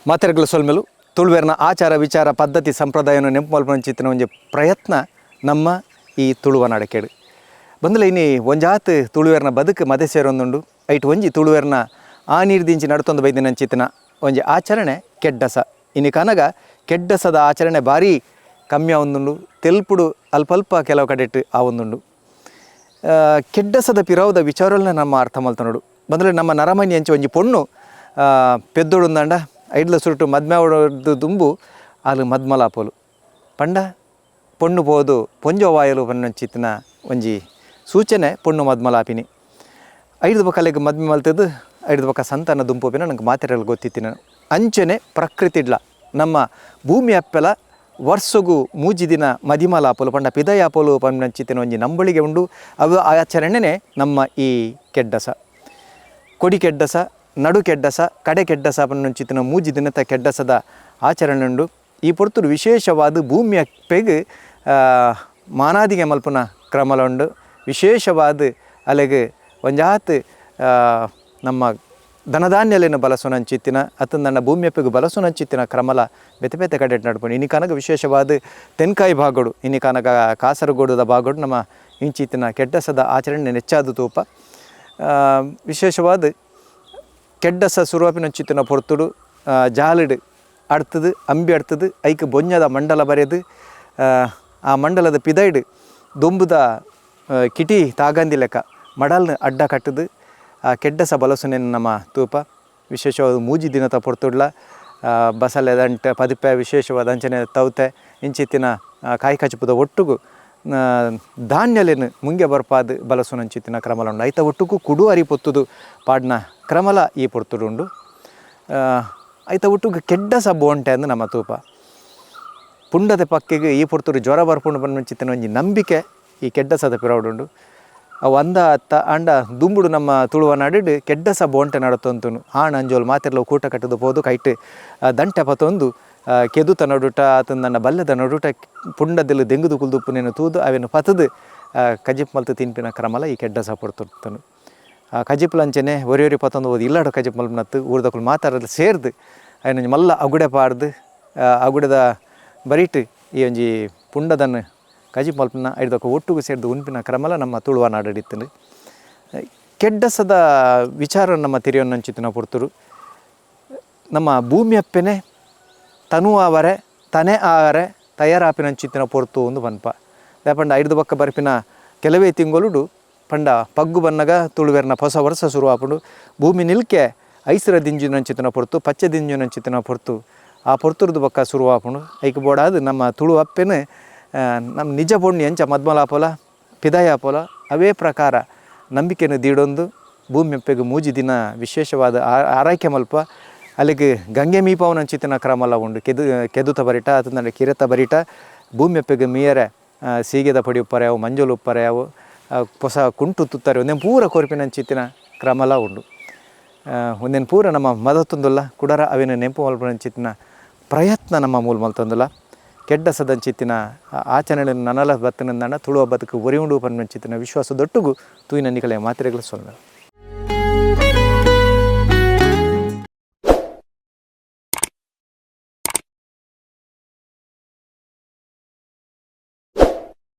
ಮಾತೆರ್ಗಲ ಸೊಲ್ಮೆಲು. ತುಳುವೆರ್ನ ಆಚಾರ ವಿಚಾರ ಪದ್ಧತಿ ಸಂಪ್ರದಾಯನ ನೆಂಪು ಮಲ್ಪುನಂಚಿತ್ತಿನ ಒಂಜಿ ಪ್ರಯತ್ನ ನಮ್ಮ ಈ ತುಳುವ ನಡಕೆಡು ಬಂದಲ. ಇನಿ ಒಂಜಾತ್ ತುಳುವೆರ್ನ ಬದುಕು ಮದೆ ಸೇರೊಂದುಂಡು. ಐಟ್ ಒಂಜಿ ತುಳುವೆರ್ನ ಆ ನೀರು ದಿಂಚಿ ನಡತೊಂದು ಬೈದಿನಂಚಿತ್ತಿನ ಒಂಜಿ ಆಚರಣೆ ಕೆಡ್ಡಸ. ಇನಿ ಕನಗ ಕೆಡ್ಡಸದ ಆಚರಣೆ ಭಾರಿ ಕಮ್ಮಿ ಆವೊಂದುಂಡು. ತೆಲ್ಪುಡು ಅಲ್ಪ ಅಲ್ಪ ಕೆಲವು ಕಡೆಟ್ ಆವೊಂದುಂಡು. ಕೆಡ್ಡಸದ ಪಿರವುದ ವಿಚಾರಗಳನ್ನ ನಮ್ಮ ಅರ್ಥ ಮಲ್ತೊನೊಡು. ಬಂದ್ರೆ ನಮ್ಮ ನರಮನಿ ಅಂಚ ಒಂಜಿ ಪೊಣ್ಣು ಪೆದ್ದೊಡುಂದಾಂಡ ಐಡ್ಲ ಸುರುಟು ಮದ್ಮೆ ಆವೊಡ್ದು ದುಂಬು ಆಲು ಮದ್ಮಲಾಪೊಲು. ಪಂಡ ಪೊಣ್ಣು ಪೋದು ಪೊಂಜೊವಾಯಲು ಪನ್ನಂಚಿತ್ತಿನ ಒಂಜಿ ಸೂಚನೆ ಪೊಣ್ಣು ಮದ್ಮಲಾಪಿನಿ. ಐಡ್ದ್ ಬೊಕ್ಕ ಅಲೆಗ್ ಮದ್ಮೆ ಮಲ್ತದ್ ಐಡ್ದ್ ಬೊಕ್ಕ ಸಂತಾನ ದುಂಪುಪಿನ ನಂಗೆ ಮಾತೆರೆಗ್ಲ ಗೊತ್ತಿತ್ತಿನ. ಅಂಚನೆ ಪ್ರಕೃತಿಡ್ಲ ನಮ್ಮ ಭೂಮಿ ಅಪ್ಪೆಲ ವರ್ಷಗು ಮೂಜಿ ದಿನ ಮದಿಮಲಾಪೊಲು, ಪಂಡ ಪಿದಯಾಪೊಲು ಪನ್ನಂಚಿತ್ತಿನ ಒಂಜಿ ನಂಬೊಳಿಗೆ ಉಂಡು. ಅವು ಆಚರಣೆನೇ ನಮ್ಮ ಈ ಕೆಡ್ಡಸ. ಕೊಡಿ ಕೆಡ್ಡಸ, ನಡು ಕೆಡ್ಡಸ, ಕಡೆ ಕೆಡ್ಡಸ ಪನ್ನಂಚಿತ್ತಿನ ಮೂಜಿ ದಿನದ ಕೆಡ್ಡಸದ ಆಚರಣೆ ಉಂಡು. ಈ ಪೊರ್ತುಡು ವಿಶೇಷವಾದ ಭೂಮಿ ಅಪ್ಪೆಗ್ ಮಾನಾದಿಗೆ ಮಲ್ಪುನ ಕ್ರಮಲ ಉಂಡು. ವಿಶೇಷವಾದ ಅಲೆಗ್ ಒಂಜಾತ್ ನಮ್ಮ ಧನಧಾನ್ಯಲೆನ ಬಲಸುನಂಚಿತ್ತಿನ ಅತ್ತಂದಣ್ಣ ಭೂಮಿ ಅಪ್ಪೆಗ್ ಬಲಸುನಂಚಿತ್ತಿನ ಕ್ರಮಲ ಬೇತೆ ಬೇತೆ ಕಡೆಟ್ ನಡ್ಪುಂಡು. ಇನಿ ಕನಗ ವಿಶೇಷವಾದ ತೆನ್ಕಾಯಿ ಭಾಗಡು, ಇನಿ ಕನಗ ಕಾಸರಗೋಡುದ ಭಾಗಡು ನಮ್ಮ ಇಂಚಿತ್ತಿನ ಕೆಡ್ಡಸದ ಆಚರಣೆ ನೆಚ್ಚಾದ ತೂಪ. ವಿಶೇಷವಾದ ಕೆಡ್ಡಸ ಸುರುವಾಪಿನಂಚಿತ್ತಿನ ಪೊರ್ತುಡು ಜಾಲಿಡ್ ಅಡ್ತದು ಅಂಬಿ ಅಡ್ತದು ಐಕ್ ಬೊಂಜದ ಮಂಡಲ ಬರೆದು ಆ ಮಂಡಲದ ಪಿದೈಡ್ ದೊಂಬುದ ಕಿಟಿ ತಾಗಂದಿ ಲೆಕ್ಕ ಮಡಲ್ನ ಅಡ್ಡ ಕಟ್ಟದು ಆ ಕೆಡ್ಡಸ ಬಲಸುನೆನ್ ನಮ್ಮ ತೂಪ. ವಿಶೇಷವಾದ ಮೂಜಿ ದಿನದ ಪೊರ್ತುಡ್ಲ ಬಸಲೆ ದಂಟೆ ಪದಿಪೆ ವಿಶೇಷವಾದ ಅಂಚನೆ ತೌತೆ ಇಂಚಿತ್ತಿನ ಕಾಯಿ ಕಚಿಪುದ ಒಟ್ಟುಗು ಧಾನ್ಯಲೆನ್ ಮುಂಗೆ ಬರ್ಪಾದ್ ಬಲಸುನಂಚಿತ್ತಿನ ಕ್ರಮಲ ಉಂಡು. ಐತ ಒಟ್ಟುಗು ಕುಡು ಅರಿ ಪೊತ್ತುದು ಪಾಡ್ನ ಕ್ರಮಲ ಈ ಪೊರ್ತುಡು ಉಂಡು. ಐತ ಒಟ್ಟುಗು ಕೆಡ್ಡಸ ಬೋಂಟೆ ಅಂದ್ ನಮ್ಮ ತೂಪ. ಪುಂಡದ ಪಕ್ಕೆಗ್ ಈ ಪೊರ್ತುಡು ಜ್ವರ ಬರ್ಪುಂಡು ಪನ್ಪಂಚಿತ್ತಿನ ಒಂಜಿ ನಂಬಿಕೆ ಈ ಕೆಡ್ಡಸದ ಪಿರವುಡುಂಡು. ಅವು ಅಂದ ಅತ್ತ ಆಂಡ ದುಂಬುಡು ನಮ್ಮ ತುಳುವ ನಾಡಿಡ್ ಕೆಡ್ಡಸ ಬೋಂಟೆ ನಡತೊಂತುನು. ಆಣ್ ಅಂಜೋಲು ಮಾತೆರ್ಲ ಕೂಟ ಕಟ್ಟುದು ಪೋದು ಕೈಟ್ ದಂಟೆ ಪತೊಂದು ಕೆದುತ ನಡುಟ ಅತ್ತಂದಣ್ಣ ಬಲ್ಲೆದ ನಡುಟ ಪುಂಡದೆಲ್ಲು ದೆಂಗುದು ಕುಲ್ದುಪ್ಪುನೆನ್ ತೂದು ಅವೆನ್ ಪತುದು ಕಜಿಪ್ ಮಲ್ತ್ ತಿನ್ಪಿನ ಕ್ರಮಲ ಈ ಕೆಡ್ಡಸ ಪೊರ್ತುರ್ತುಂಡು. ಕಜಿಪುಲಂಚನೆ ಒರಿ ಒರಿ ಪತೊಂದು ಪೋದು ಇಲ್ಲಡ ಕಜಿಪ್ ಮಲ್ಪುನತ್ತು ಊರ್ದಕುಲು ಮಾತಾರಲು ಸೇರ್ದು ಐನೊಂಜಿ ಮಲ್ಲ ಅಗುಡೆ ಪಾಡ್ದು ಅಗುಡೆದ ಬರಿಟ್ ಈ ಒಂಜಿ ಪುಂಡದನ್ನು ಕಜಿಪ್ ಮಲ್ಪುನ ಐಡ್ದೊಕ ಒಟ್ಟುಗು ಸೇರ್ದು ಉನ್ಪಿನ ಕ್ರಮಲ ನಮ್ಮ ತುಳುವ ನಾಡಿಡಿತ್ತುಂಡು. ಕೆಡ್ಡಸದ ವಿಚಾರ ನಮ್ಮ ತಿರಿಯೊನ್ನಂಚಿತ್ತಿನ ಪೊರ್ತುಡು ನಮ್ಮ ಭೂಮಿ ಅಪ್ಪೆನೆ ತನು ಆವರೆ ತನೆ ಆವರೆ ತಯಾರಾಪಿನಂಚಿತ್ತಿನ ಪೊರ್ತು ಒಂದು ಪನ್ಪ. ದಾಯೆಪಂಡ ಐಡ್ದ್ ಬೊಕ್ಕ ಬರ್ಪಿನ ಕೆಲವೇ ತಿಂಗೊಲುಡು ಪಂಡ ಪಗ್ಗು ಬನ್ನಗ ತುಳುವೆರ್ನ ಹೊಸ ವರ್ಷ ಶುರು ಆಪುಂಡು. ಭೂಮಿ ನಿಲ್ಕೆ ಐಸ್ರ ದಿಂಜಿನಂಚಿತ್ತಿನ ಪೊರ್ತು, ಪಚ್ಚೆ ದಿಂಜಿನಂಚಿತ್ತಿನ ಪೊರ್ತು, ಆ ಪೊರ್ತುರ್ದು ಬೊಕ್ಕ ಶುರು ಆಪುಂಡು. ಐಕ್ ಬೋಡಾದ್ ನಮ್ಮ ತುಳು ಅಪ್ಪೆನೆ ನಮ್ಮ ನಿಜ ಪೊಣ್ಣು ಎಂಚ ಮದ್ಮಲಾಪೊಲ ಪಿದಾಯಾಪೊಲ ಅವೇ ಪ್ರಕಾರ ನಂಬಿಕೆಯನ್ನು ದೀಡೊಂದು ಭೂಮಿ ಅಪ್ಪೆಗ್ ಮೂಜಿ ದಿನ ವಿಶೇಷವಾದ ಆರೈಕೆ ಮಲ್ಪ ಅಲ್ಲಿಗೆ ಗಂಗೆ ಮೀಪಾವನಂಚಿತ್ತಿನ ಕ್ರಮಲ ಉಂಡು. ಕೆದುತ ಬರಿಟ ಅತ್ತಂದ್ರೆ ಕಿರೆತ ಬರಿಟ ಭೂಮಿ ಅಪ್ಪೆಗ್ ಮೀಯರೆ ಸೀಗೆದ ಪೊಡಿ ಉಪ್ಪರೆ ಅವು, ಮಂಜೊಲು ಉಪ್ಪರೆ ಅವು, ಪೊಸ ಕುಂಟು ತುತ್ತಾರೆ ಒಂದೆನ್ ಪೂರ ಕೊರ್ಪಿನಂಚಿತ್ತಿನ ಕ್ರಮಲ ಉಂಡು. ಒಂದೆನ್ ಪೂರ ನಮ್ಮ ಮದತೊಂದುಲ್ಲ ಕುಡರ ಅವೆನ್ ನೆಂಪು ಮಲ್ಪುನಂಚಿತ್ತಿನ ಪ್ರಯತ್ನ ನಮ್ಮ ಮೂಲ ಮಲ್ತೊಂದುಲ್ಲ. ಕೆಡ್ಡಸದಂಚಿತ್ತಿನ ಆಚರಣೆ ನನಲ ಬತ್ತಿನಂದಾಂಡ ತುಳುವ ಬದುಕು ಒರಿ ಉಂಡು ಪನ್ಪಂಚಿತ್ತಿನ ವಿಶ್ವಾಸದೊಟ್ಟುಗು ತೂಯಿನ ನಿಕಲೆ ಮಾತೆರೆಗ್ಲ ಸೊಲ್ಮೆಲು.